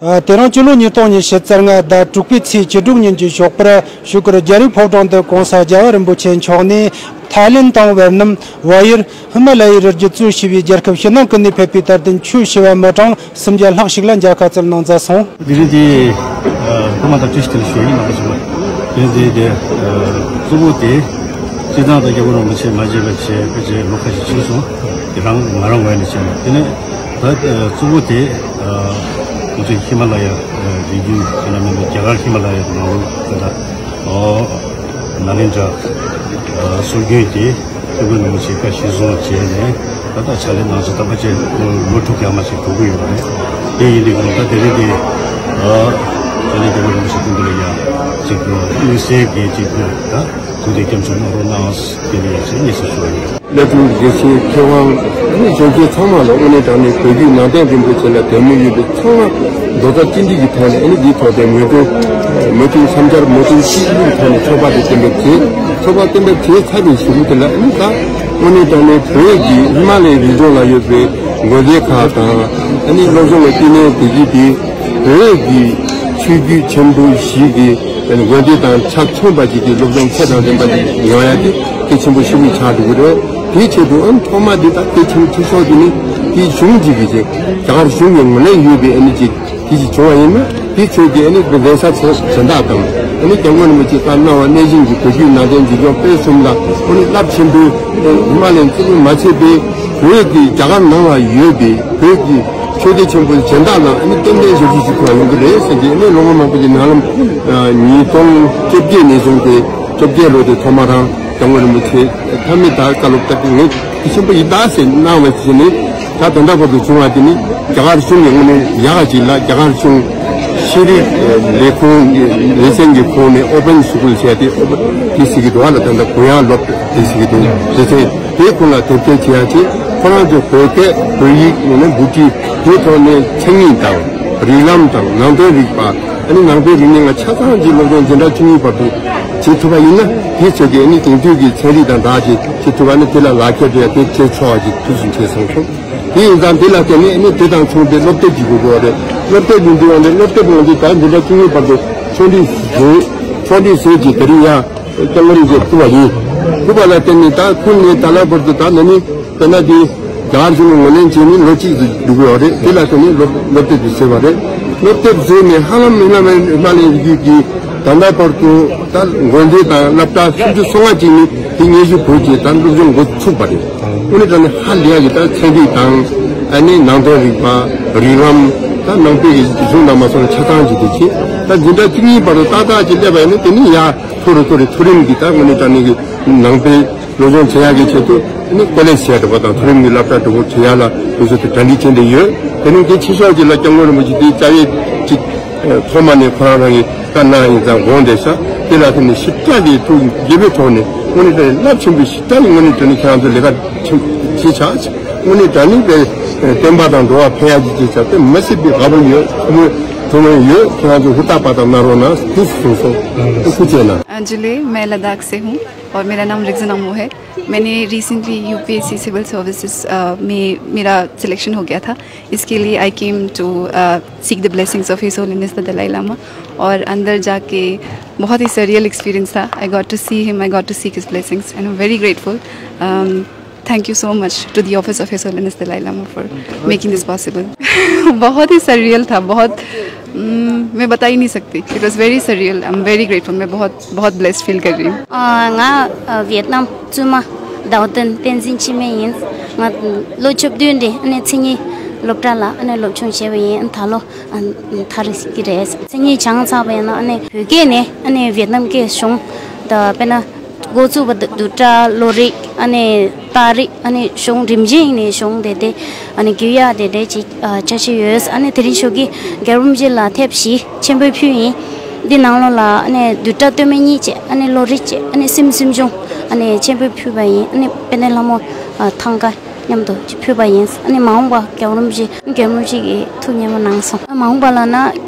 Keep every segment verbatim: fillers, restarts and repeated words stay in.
ཨ། དེ་རིང་སྤྱི་ལོ་ཉིས་སྟོང་ཉི་ཤུ་རྩ་ལྔ་ཟླ་དྲུག་པའི་ཚེས་བཅུ་དྲུག་ཉིན་གྱི་ཞོགས་པར་བཞུགས་སྒར་རྒྱལ་བའི་ཕོ་བྲང་དུ་༸གོང་ས་༸རྒྱལ་བ་རིན་པོ་ཆེ་མཆོག་ནས་ཐའི་ལེན་དང་ཝེ་ནམ། ཝ་ཡུར། ཧི་མ་ལ་ཡའི་རི་རྒྱུད་གཙོ་བྱས་པའི་རྒྱལ་ཁབ་ཕྱི་ནང་ཀུན་ནས་ཕེབས་པའི་དད་ལྡན་ཆོས་ཞུ་བ་མི་གྲངས་སུམ་བརྒྱ་ལྷག་ཞིག་ལ་མཇལ་ཁ་བསྩལ་གནང་མཛད་སོང་། དེ་རིང་འདི་ཐོག་མ་དང་བཀྲ་ཤིས་བདེ་ལེགས་ཞུ་ཡིན། ནང་པ་ཞུ་བ། དེ་རིང་འདི་དེ་གཙོ་བོ་དེ་སྤྱིར་བཏང་དུ་རྒྱལ་བ་རིན་པོ་ཆེ་མ་མཇལ་བ་བྱས་ཕལ་ཆེར་ལོ་ཁ་ཤས་ཕྱིན་སོང་། དེ་རང་ང་རང་ངོས་ནས་བྱས་ན། དེ་ནས་ད་གཙོ་བོ་དེ་ང་ཚོའི་ཧི་མ་ལ་ཡ་རི་རྒྱུད་ཟེར་ན་མིན་པའི་རྒྱ་གར་ཧི་མ་ལ་ཡ་ནང་ལོགས་དེ་ད་ནཱ་ལེནྡྲ་སྲོལ་རྒྱུན་དེ། སྐྱབས་མགོན་རིན་པོ་ཆེ་བཀའ་གཞིར་བཟུང་བྱས་ནས་ད་ལྟ་ཕྱག་ལས་གནང་ཚུལ་ད་ཕལ་ཆེར་ལོ་དྲུག་ཡར་མར་ཞིག་འགྲོ་གི་ཡོད་རེད། དེ་ཡིན་དུས་ད་དེ་རིང་འདི་ཨ་ཕྱག་ལས་སྐྱབས་མགོན་རིན་པོ་ཆེ་སྐུ་མདུན་ལ་ཡ་ཅིག་དངོས་གསལ་གྱི་ཅིག་ད་ཐུགས་འདུན་སྐྱབས་འཇུག་གནང་རོགས་གནང་ཟེར་ནས་ཡ་ཅིག་སྙན་སེང་ཞུ་བ་ཡིན། བླ་སྤྲུལ་དགེ་བཤེས་མཁས་དབང་ཨ་ནི་གཞོན་སྐྱེས་ཚང་མ་ལ་དངོས་གནས་དྲང་གནས་བོད་བརྒྱུད་ནང་བསྟན་རིན་པོ་ཆེ་ལ་དད་མོས་ཡོད་པའི་ཚང་མ་རྡོག་རྩ་གཅིག་སྒྲིལ་གྱི་ཐོག་ནས་ཨ་ནི་འདིའི་ཐོག་དེ་མོས་མཐུན་མོས་མཐུན་མཚམས་སྦྱར་མོས་མཐུན་གཅིག་སྒྲིལ་གྱི་ཐོག་ནས་ཚོགས་པ་དེ་གཏན་འབེབས་བྱས། ཚོགས་པ་གཏན་འབེབས་བྱས་ཚར་བའི་གཞུག་གུ་དེ་ལ་ཨ་ནི་ད་དངོས་གནས་དྲང་གནས་བོད་ཀྱི་ཧི་མ་ལ་ཡའི་རི་ལྗོངས་ལ་ཡོད་པའི་དགོན་སྡེ་ཁག་དང་ཨ་ནི་སློབ་སྦྱོང་གི་བསྟི་གནས་དེ་གྱིས་དེ་བོད་ཀྱི་ཆོས་བརྒྱུད་ཆེན་པོ་བཞི་གི་དགོན་སྡེ་དང་ཆ་མཚུངས་པ་ཅིག་གི་སློབ་སྦྱོང་ཚད་དང་ལྡན་པ་ཅིག་ཡོང་ཡ་དེ་གལ་ཆེན་པོ་ཞེ་པོ་ཆགས་འགྲོ་གི་རེད། དེའི་ཆེད་དུ་ཨ་ནི་ཐོག་མ་འདི་དང་གལ་ཆེན་ཆེ་ཤོས་དེ་ནི་དེའི་གཞུང་གཅིག་གི་ཅིག་རྒྱ་གར་གཞུང་གི་ངོས་ལེན་ཡོད་པའི་ཨ་ནི་ཅིག་དེ་ཅིག་བྱུང་བ་ཡིན་ན་དེའི་ཚོད་ཀྱི་ཨ་ནི་གདན་ས་ཚོ་གཞན་དག་དང་ཨ་ནི་སྐྱབས་མགོན་རིན་པོ་ཆེས་བཀའ་གནང་བ་གནང་བཞིན་གྱི་བོད་བརྒྱུད་ནང་བསྟན་འཛིན་སྐྱོང་སྤེལ་གསུམ་ལ་ཨ་ནི་རླབས་ཆེན་པོའི་ཧི་མ་ལ་ཡའི་རྩིས་ལུང་མ་ཆད་པའི་བོད་ཀྱི་རྒྱ་གར་ནང་ལ་ཡོད་པའི་བོད་ཀྱི་ཆོས་སྡེ་ཆེན་པོ་གཞན་དག་ལ་ཨ་ནི་རྟེན་འབྲེལ་ཞབས་ཞུ་ཞིག་ཐུབ་པ་ཡོང་གི་རེད་ཟེར་གྱི་ཨ་ནི་ལོ་ངོ་མང་པོ་ཀྱི་ནང་ལམ་ཉིས་སྟོང་བཅོ་བརྒྱད་ནས་བཟུང་སྟེ་བཅོ་བརྒྱད་ལོ་དེ་ཐོག་མ་རང་སྐྱབས་མགོན་རིན་པོ་ཆེ་མཐའ་མའི་ད་བཀའ་སློབ་ལྟར་དུ་ངས་གལ་ཆེན་པོ་ཡིན་ད་ཟེར་གནང་བ་བྱས་ནས་ད་ད་ལྟ་བར་དུ་བྱུང་བ་དེ་ནི་རྒྱ་གར་གཞུང་གི་ངོས་ནས་ཡག་ག་ཅིག་ལ་རྒྱ་གར་གཞུང་ཤེས་རིག་ལས་ཁུངས་ལས་ཚན་གྱི་ཁོངས་ནས་ཨོ་པན་སི་ཀུལ་བྱས་ཏེ་ཨོ་པན་དེ་ཟེར་གྱི་འདུག་ཨ་ལ་ད་ལྟ་གུ་ཡངས་སློབ་དེ་ཟེར་གྱི་འདུག་དེ་ཚེ་དེའི་ཁོངས་ལ་དེབ་སྐྱེལ་བྱེད་ཡ་ཅིག་ཁོ་རང་ཚོའི་བོད་སྐད་བོད་ཡིག་ངོས་ནས་འབུལ་ཁྲིད་དེའི་ཐོག་ནས་མཚན་ཉིད་དང་རིགས་ལམ་དང་ནང་དོན་རིག་པ་ཨ་ནི་ནང་པའི་རིག་གནས་ལ་ཆ་ཚང་གི་སློབ་སྦྱོང་འཛིན་གྲྭ་བཅུ་གཉིས་བར་དུ་བྱེད་ཐུབ་པ་ཡིན་ན་དེའི་ཚོད་ཀྱི་ཨ་ནི་དེང་དུས་ཀྱི་ཚན་རིག་དང་སྦྲགས་ཀྱི་བྱེད་ཐུབ་པ་ནི་དེ་ལ་ལག་ཁྱེར་སྤྲད་དེ་བྱེད་ཆོག་པ་ཅིག་ཐུགས་སུ་ཆེ་སོང་སོང་། དེ་ཡིན་ཙང་དེ་ལ་བརྟེན་ནས་ཨ་ནི་དེ་དང་མཚུངས་པའི་སློབ་དེབ་ཀྱི་དགོས་མཁོ་རེད། སློབ་དེབ་ཀྱི་འདི་ཡང་ནི་སློབ་དེབ་ནང་དུ་ད་འཛིན་གྲྭ་བཅུ་གཉིས་བར་དུ་ཕྱོགས་སྒྲིག་བཟོས། ཕྱོགས་སྒྲིག་བཟོས་ཀྱི་དེ་རིང་ཡང་སྐྱབས་མགོན་རིན་པོ་ཆེས་ཕུལ་བ་ཡིན། ཕུལ་བ་ལ་བརྟེན་ནས་ད་ཁུལ་ནས་ད་ལྟ་བར་དུ་ད་ན་ནིང་དཔེར་ན་དེ་རྒྱ་གར་གཞུང་གིས་ངོས་ལེན་བྱས་ནས་ལོ་གཅིག་ཏུ་འགྲོ་གི་ཡོད་རེད། དེ་ལ་བརྟེན་ནས་སློབ་སློབ་དེབ་དེ་བཟོས་པ་རེད། སློབ་དེབ་བཟོས་ནས་ཧ་ལམ་ཧི་མ་ལ་ཡའི་རི་རྒྱུད་ཀྱི་ད་ལྟ་བར་དུ་ད་དགོན་སྡེ་དང་སློབ་གྲྭ་སུམ་ཅུ་སོ་ལྔ་ཅིག་ནས་དེ་སྙན་ཞུ་ཕུལ་རྗེས་ད་སློབ་སྦྱོང་འགོ་ཚུགས་པ་རེད། དངོས་གནས་དྲང་གནས་ཧ་ལས་ཡག་གི་ད་ཚན་རིག་དང་ཨ་ནི་ནང་དོན་རིག་པ་རིགས་ལམ་ད་ནང་པའི་གཞུང་དང་མ་སོང་ཆ་ཚང་ཅིག་དེ་བྱེད། ད་འཛིན་གྲྭ་བཅུ་གཉིས་བར་དུ་ཏག་ཏག་ཅིག་སླེབས་པ་ཡིན་ན་དེ་ནི་ཡ་མཐོ་རུ་མཐོ་རུ་མཐོ་རིམ་གྱི་ད་དངོས་གནས་དྲང་གནས་ཀྱི་ནང་པའི་སློབ་སྦྱོང་བྱེད་ཡག་གི་ཆེད་དུ་ཨ་ནི་ཀོ་ལེཇ་བྱས་འགྲོ་བ་དང་མཐོ་རིམ་གྱི་སློབ་གྲྭ་འགྲོ་སྐོར་བྱེད་ཡག་ལ་དུས་ཚོད་དེ་གྲ་སྒྲིག་བྱས་ནས་ཡོད། དེ་ནི་གལ་ཆེ་ཤོས་ཅིག་ལ་སྐྱབས་མགོན་རིན་པོ་ཆེ་དེའི་རྩ་བའི་ཅིག་ཐོག་མ་ནས་ཁོ་རང་རང་གི་བཀའ་གནང་ཡིན་ཙང་དགོངས་བསྡད་ཤག་དེ་ལ་དེ་ནི་ཞིབ་ཕྲ་གི་ཐུགས་དགྱེས་པའི་ཐོག་ནས་དངོས་གནས་དྲང་གནས་རླབས་ཆེན་པོའི་ཞིབ་ཕྲ་གི་ངོས་ནས་དྲང་གནས་ཁྱེད་རང་ཚོ་ལས་ཀ་ཆེན་བྱེད་ཆགས། དངོས་གནས་དྲང་གནས་པའི་བསྟན་པ་དང་འགྲོ་བ་ཕན་ཡག་ཅིག་བྱེད་ཆགས་དེ་མ་སྲིད་པའི་དགའ་པོ་ཡོད། ཐུགས་སྨོན་ཐུགས་སྨོན་ཡོད། ཁྱེད་རང་ཚོ་ཧུར་ཐག་པ་དང་གནང་རོགས་གནང་། ཐུགས་སུ་གསུངས་སོང་། ཐུགས་རྗེ་གནང་། अंजलि, मैं लद्दाख से हूँ और मेरा नाम रिगजन अमो है। मैंने रिसेंटली यूपीएससी सिविल सर्विसेज में मेरा सिलेक्शन हो गया था। इसके लिए I came to seek the blessings of his holiness the Dalai Lama. और अंदर जाके बहुत ही सरियल एक्सपीरियंस था। I got to see him, I got to seek his blessings and I'm very grateful। Thank you so much to the office of His Holiness Dalai Lama for making this possible। बहुत ही सरियल था। बहुत हम्म, मैं बता ही नहीं सकती। It was very surreal। I'm very grateful। मैं बहुत बहुत ब्लेस्ड फील कर रही हूँ। ང་ཝེད་ནམ་བཙུན་མ་ཟླ་བ་བསྟན་བསྟན་འཛིན་འཆི་མེད་ཡིན། ང་ལོ་བཅུ་བདུན་དེ་ཨ་ནི་མཚན་ཉིད་སློབ་གྲྭ་ལ་ཨ་ནི་སློབ་སྦྱོང་བྱས་པ་ཡིན། ད་ལོ་ཨ་ཐར་གྱི་རེད། མཚན་ཉིད་སྦྱངས་ཚར་བ་ཡིན་ན་ཨ་ནི་བོད་སྐད་ནས་ཨ་ནི་ཝེད་ནམ་སྐད་གཞུང་དང་དཔེར་ན་འགོ་བཙུགས་པ་དང་བསྡུས་གྲྭ་བློ་རིག་ཨ་ནི་རྟགས་རིགས་ཨ་ནི་གཞུང་རིམ་བཞིན་ནས་གཞུང་དེ་དེ་ཨ་ནི་རྒྱུད་ཡག་དེ་དེ་ཅིག་ཨ་འཆར་གཞི་ཡོད། ཨ་ནི་དེ་རིང་ཞོགས་ཀྱི་རྒྱལ་བུམ་ཆེ་ལ་ཐེབས་བཞི་ཆེན་པོའི་ཕུལ་ཡིན། འདི་ནང་ལོགས་ལ་ཨ་ནི་བསྡུས་གྲྭ་སྟོད་སྨད་གཉིས་བཅས་ཨ་ནི་བློ་རིག་བཅས་ཨ་ནི་སེམས་སེམས་བྱུང་ཨ་ནི་ཆེན་པོའི་ཕུལ་བ་ཡིན། ཨ་ནི་དཔལ་ལྡན་ལྷ་མོ་ཨ་ཐང་ཀ་མཉམ་དུ་ཕུལ་བ་ཡིན། ཨ་ནི་མ་འོངས་པ་རྒྱལ་བུམ་ཆེ་རྒྱལ་བུམ་ཆེ་གི་ཐུགས་མཉེས་པོ་གནང་སོང་། མ་འོངས་པ་ལ་ན་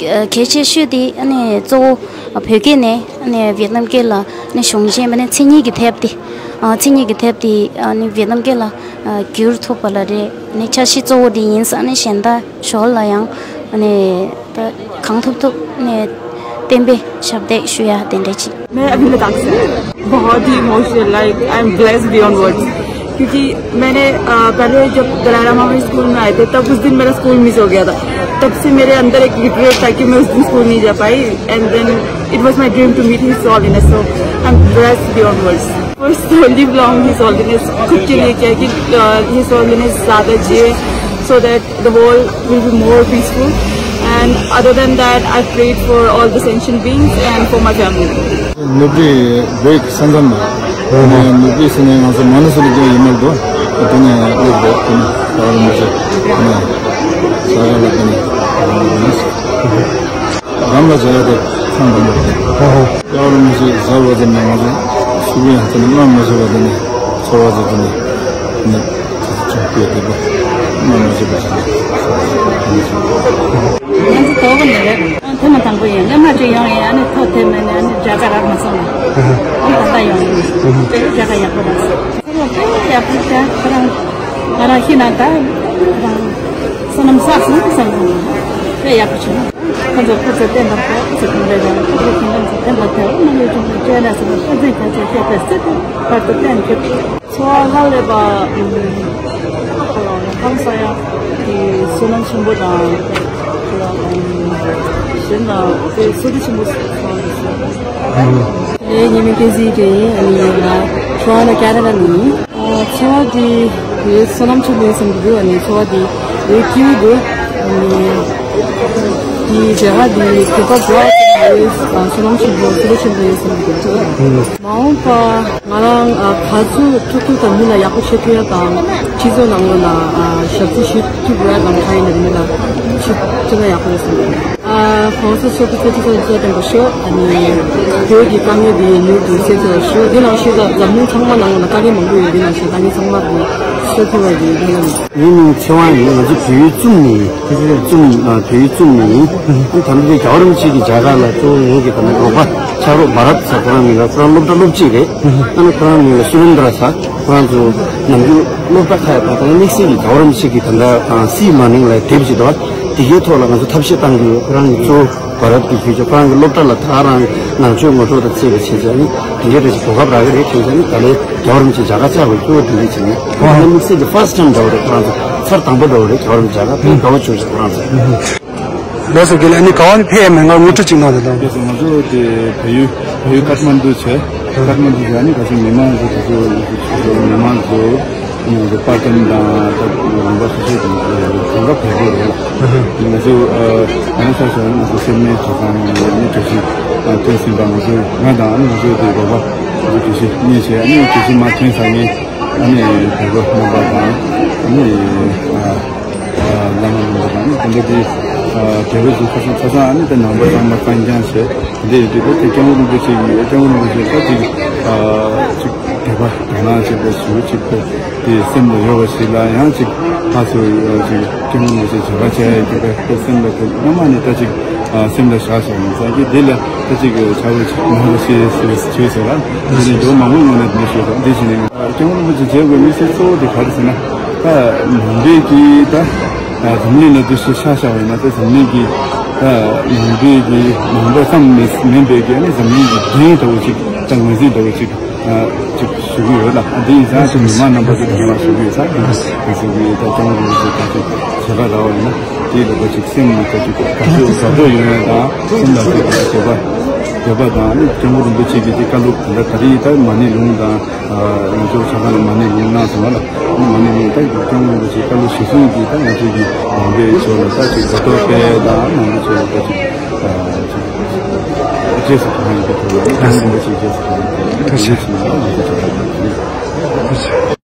གལ་ཆེ་ཤོས་དེ་ཨ་ནི་གཙོ་བོ་བོད་སྐད་ནས་ཨ་ནི་ཝེད་ནམ་སྐད་ལ་ཨ་ནི་གཞུང་ཆེན་པ་ནི་མཚན་ཉིད་ཀྱི་དེབ་དེ་ཨ་མཚན་ཉིད་ཀྱི་དེབ་དེ་ཨ་ནི་ཝེད་ནམ་སྐད་ལ་ཨ་བསྒྱུར་ཐུབ་པ་ལ་རེད། ཨ་ནི་འཆར་གཞི་གཙོ་བོ་དེ་ཡིན། ཨ་ནི་གཞན་དག་ཞོར་ལ་ཡང་ ནས་ད་གང་ཐུབ་ཐུབ་ནས་བསྟན་པའི་ཞབས་འདེགས་ཞུ་ཡ་དེ་འདྲ་ཅིག मैं अभी लद्दाख से हूँ। बहुत ही emotional, like I am blessed beyond words. क्योंकि मैंने अ, पहले जब दलाई लामा मेरे स्कूल में आए थे, तब उस दिन मेरा स्कूल मिस हो गया था। तब से मेरे अंदर एक रिग्रेट था कि मैं उस दिन स्कूल नहीं जा पाई। And then it was my dream to meet His Holiness. So I'm blessed beyond words. First, to live long His Holiness, खुद के लिए क्या कि His Holiness ज़्यादा जिए, so that the world will be more peaceful. And other than that, I prayed for all the sentient beings and for my family. ནུབ་རི་བོད་ཀྱི་ས་མཚམས་ནས། ནུབ་རི་ས་གནས་ང་ཚོ་མ་ཎི་སུ་ལ་སྐྱོན་ཡིན་མ་གཏོགས། དེ་ནས་སླེབས་འདུག་དེ་ནས་ད་རུང་མ་ཟད་དེ་ནས་ས་ག་ལ་དེ་ནས་རམ་ལ་བྱ་ཡ་དེ་ཚང་དང་པོ་རེད། ད་རུང་མ་ཟད་བཟའ་བ་དེ་ནས་ང་ཚོ་ཕྱུག་པོ་ཡང་དེ་ནས་མ་མ་བཟོ་བ་དེ་ནས་འཚོ་བ་དེ་དེ་ནས་ནི། ང་ཚོ་དོག་གི་ནི་རེད། ཐེངས་མ་དང་པོ་ཡིན། སྔོན་མ་ཅིག་ཡོང་ཡིན། ཨ་ནི་ཐོག་ཐེངས་མ་ནི་ཨ་ནི་རྒྱ་གར་རག་མ་སོང་ལ། ཨ་ད་ལྟ་ཡོང་ཡིན། རྒྱ་གར་ཡག་པོ་རག་སོང་། ཚོར་བ་དཔེ་ཡག་པོ་ཅིག་ཁོ་རང་ང་རང་ཤི་ན་ད་རང་བསོད་ནམས་བསགས་སོང་བསམ་སོང་། དཔེ་ཡག་པོ་བྱུང་། ཁོ་ཚོ་ཁོ་ཚོ་བསྟན་པ་ཐོག་ཁོ་ཚོ་གང་རེད་རང་ཁོ་ཚོ་ཁྱིམ་ཚང་ཚོ་བསྟན་པ་ཐོག་ནང་ཡོད་ཅུང་ཅུང་བཅོས་ན་སོང་ན་ཁོ་ཚོས་གང་ཚོད་བཤད་པའི་སྲིད་དུ་བར་དུ་བསྟན་ཁྱོད། འཚོ་བ་ཧ་ལས་པ། ཧང་སང་ཡ་གི་བསོད་ནམས་ཆེན་པོ་དང་། གཞན་དང་དེ་བསོད་བདེ་ཆེན་པོ་སོང་། ངའི་ཉི་མའི་སྐད་ཟིག་དེ་ཡིན། ཨ་ནི་ང་ཊོ་རོན་ཊོ་ཀེ་ན་ཌ་ནས་ཡིན། འཚོ་བ་འདི་ངའི་བསོད་ནམས་ཆེན་པོ་ཡིན་བསམ་གྱི་འདུག་ཨ་ནི་འཚོ་བ་འདི་ངའི་སྐྱིད་པོ་འདུག་ཨ་ནི་འདི་རྒྱལ་ཁབ་འདི་གོ་སྐབས་འདྲ་བོ་ཞིག་ངའི་བསོད་ནམས་ཆེན་པོ་བསོད་བདེ་ཆེན་པོ་ཡིན་བསམ་གྱི་འདུག་མ་འོངས་པ། ང་རང་ཨ་ག་ཚོད་ཐུབ་ཐུབ་དང་མི་ལ་ཡག་པོ་བྱེད་ཐུབ་ཡ་དང་། སྤྱི་ཚོགས་ནང་ལོགས་ལ་ཨ་ཞབས་ཕྱི་ཞུ་ཐུབ་ཡ་དང་། གང་ཡིན་ན་མི་ལ་ཞུ་ཐུབ་ན་ཡག་པོ་རེད་བསམ་གྱི་འདུག་ཨ་༸གོང་ས་མཆོག་གི་ཚེ་ཐུགས་བསྐྱེད་བསྐྱེད་བསྟན་པར་ཤོག་ཨ་ནི་བོད་ཀྱི་དཀའ་ངལ་འདི་མྱུར་དུ་སེལ་ཐུབ་པར་ཤོག་འདི་ནང་བཞིན་ད་འཛམ་གླིང་ཚང་མ་ནང་ལ་དཀའ་ངལ་མང་པོ་ཡོད། འདི་ནང་བཞིན་དཀའ་ངལ་ཚང་མ་འདི་སེལ་ཐུབ་པ་འདི་འདི་ལ། ངའི་མིང་ཚེ་དབང་ཡིན། ང་ཚོ་བལ་ཡུལ་ཙུམ་ནས་ཡིན། ཙུམ་ཨ་བལ་ཡུལ་ཙུམ་ནས་ཡིན། ཨ་ནི་ད་ལྟ་འདི་རྒྱལ་བ་རིན་པོ་ཆེ་གི་མཇལ་ཁ་ལ་གཙོ་བོ་ངེད་ཀྱི་ད་ལྟ་རོགས་པ་ཕྱག་རོགས་བྷ་རད་ཟེར་ཁོ་རང་མིང་ལ། ཁོ་རང་སློབ་གྲྭ་སློབ་སྤྱི་རེད། ཨ་ནི་ཁོ་རང་མིང་ལ་སུ་རེན་དྲ་ཟེར། ཁོ་རང་ཚོ་ནམ་རྒྱུན་སློབ་གྲྭ་ཁག་ཡོད་པ་དང་། དམིགས་བསལ་གྱི་རྒྱལ་བ་རིན་པོ་ཆེ་གི་ད་ལྟ་ཨ་སི་མ་ནིང་ལ་དེབ་ཅིག་འདུག་དེ་གའི་ཐོག་ལ་ང་ཚོ་ཐབས་ཤེས་བཏང་གི་ཡོད། ཁོ་རང་གི་གཙོ་བོ་བྷ་རད་ཀྱི་ཁྱོད་ཚོ་ཁོ་རང་གི་སློབ་གྲྭ་ལ་ད་རང་ནང་ཆོས་ངོ་སྤྲོད་དང་བཅས་པའི་བྱས་བྱས་ནི་དེ་འདྲའི་འདྲ་ཞིག་གོ་སྐབས་རག་གི་རེད། དེ་བྱས་ནི་ད་ལོའི་རྒྱལ་བ་རིན་པོ་ཆེ་མཇལ་ཁ་བཅར་དགོས་གཙོ་བོ་དེ་འདྲ་བྱས་ནི། ཁོ་རང་དམིགས་བསལ་གྱི་ཕར་སི་ཊི་ཊེམ་འདྲ་བོ་རེད། ཁོ་རང་ཚོ་ཚར་དང་པོ་འདྲ་བོ་རེད། རྒྱལ་བ་རིན་པོ་ཆེ་མཇལ་ཁ་དཔེ་དགའ་བོ་བྱུང་ཞིག་ཁོ་རང་ཚོ། ལགས་སོ། དགེ་ལགས། ཨ་ནི་ག་བ་ནས་ཕེབས་ཡ་མེད་ང་ངོ་སྤྲོད་ཅིག་གནང་དང་། ལགས་སོ། ང་ཚོ་དེ་བལ་ཡུལ་བལ་ཡུལ་ཀཏ་མན་ཌུ་བྱས། ཀཏ་མན་ཌུ་བྱས་ནི་ག་ཚོད་མི་མང་ཚོ་དེ་ཚོ་མི་མང་ཚོ་ང་ཚོ་པར་ཊི་ཊེམ་དང་ད་རོགས་པ་སོ་སོའི་དང་གང་ག་བལ་པོ་རེད་ལ། ང་ཚོ་ཨ་ང་ཚོ་ས་ཆ་ང་ཚོ་སེར་སྨད་ཆ་ཚང་ནས་ནི་གྲོས་གཞི་ཐོན་ཟིན་པ། ང་ཚོ་ང་དང་ཨ་ནི་ང་ཚོ་དེ་རོགས་པ་ང་ཚོ་གྲོས་གཞི་གཉིས་བྱས། ཨ་ནི་གྲོས་གཞི་མ་ཐོན་ཚར་ནས་ཨ་ནི་བལ་པོ་རྣམ་པ་དང་ཨ་ནི་ཨ། བླ་མ་རྣམ་པ་དང་ནི་དེ་འདྲ་དེ་དེ་བས་ཀྱི་ཁ་སང་ཁ་སང་ཨ་ནི་ད་ནང་པ་ཚང་མ་གཙང་རྐྱང་བྱས། དེ་འདྲ་ཡོད་དུས་ད་དེ་སྐྱབས་མགོན་རིན་པོ་ཆེ་གིས་སྐྱབས་མགོན་རིན་པོ་ཆེ་ད་ཅིག་ཨ་ཅིག་དད་པ་དག་སྣང་ཅིག་དང་ཞུ་ཅིག་དེ་སེམས་ལ་ཡོད་པ་ཞིག་ལ་ཡང་ཅིག་ཕར་ཚུར་ཅིག་སྐྱབས་མགོན་རིན་པོ་ཆེ་མཇལ་ཁ་བྱས་ཡོད་དུས་ད་སེམས་ལ་དེ་སྔ་མ་ནས་ད་ཅིག་ཨ་སེམས་ལ་བཞག་བཞག་ཡིན་ཙང་གི་དེ་ལ་ད་ཅིག་བྱ་བ་ཅིག་གནང་རོགས་ཞེས་ཞུས་ཞུས་ཟེར་ལ། དེ་ནས་འགྲོ་མང་པོ་ངོས་ནས་དེ་འདྲ་ཞུས་སོང་། དེ་བཞིན་ནས། སྐྱབས་མགོན་རིན་པོ་ཆེ་མཇལ་དགོས་དམིགས་བསལ་གཙོ་བོ་དེ་ག་རེ་ཟེར་ན། ད་ནང་པའི་གི་ད་འཛམ་གླིང་ལ་འདུ་ཤེས་ཆ་བཞག་པ་ཡིན་ན། ད་འཛམ་གླིང་གི་ད་ནང་པའི་གི་ནང་པ་ཙམ་མིན་མིན་པའི་གི་ཨ་ནི་འཛམ་གླིང་གི་རྒྱན་འདྲ་བོ་ཅིག་ད་ངོས་འཛིན་འདྲ་བོ་ཅིག་ཅིག་ཞུ་གི་ཡོད་ལ། འདི་ཡིན་ཙང་ཅིག་མི་མང་རྣམ་པ་ཚོ་གི་ང་ཞུ་གི་ཡོད་ཙང་། འདི་ང་ཞུ་གི་ཡོད། ད་སྐྱབས་མགོན་རིན་པོ་ཆེ་ད་ཅིག་མཇལ་ཁ་རག་པ་ཡིན་ན་དེའི་ལ་ད་ཅིག་སེམས་ནས་ད་ཅིག་དགའ་ཕྱོགས་དགའ་ཕྱོགས་ཡོང་ཡ་དང་། སེམས་ལ་ཅིག་དད་པ་དད་པ་དང་ཨ་ནི་སྐྱབས་མགོན་རིན་པོ་ཆེ་གི་ཅིག་བཀའ་སློབ་ད་ད་རེས་ད་མ་ཎི་ལུང་དང་། ང་ཚོ་ཆ་ཚང་ལ་མ་ཎི་ལུང་གནང་སོང་བ་ལ། མ་ཎི་ལུང་ད་སྐྱབས་མགོན་རིན་པོ་ཆེའི་བཀའ་སློབ་གཞིར་བཟུང་གིས་ད་ང་ཚོ་གི་ནང་པའི་ཆོས་ལ་ད་ཅིག་དགའ་ཏོག་སྤེལ་དང་། ནང་པའི་ཆོས་ལ་ད་ཅིག་རྗེས་སུ་གང་ཡིན་པའི་ཐོག་ལ་སྐྱབས་མགོན་རིན་པོ་ཆེའི་རྗེས་སུ་གང་ཡིན་པའི་ཐོག་ལ་རྗེས་སུ་གང་ཡིན་པའི་ཐོག་ལ།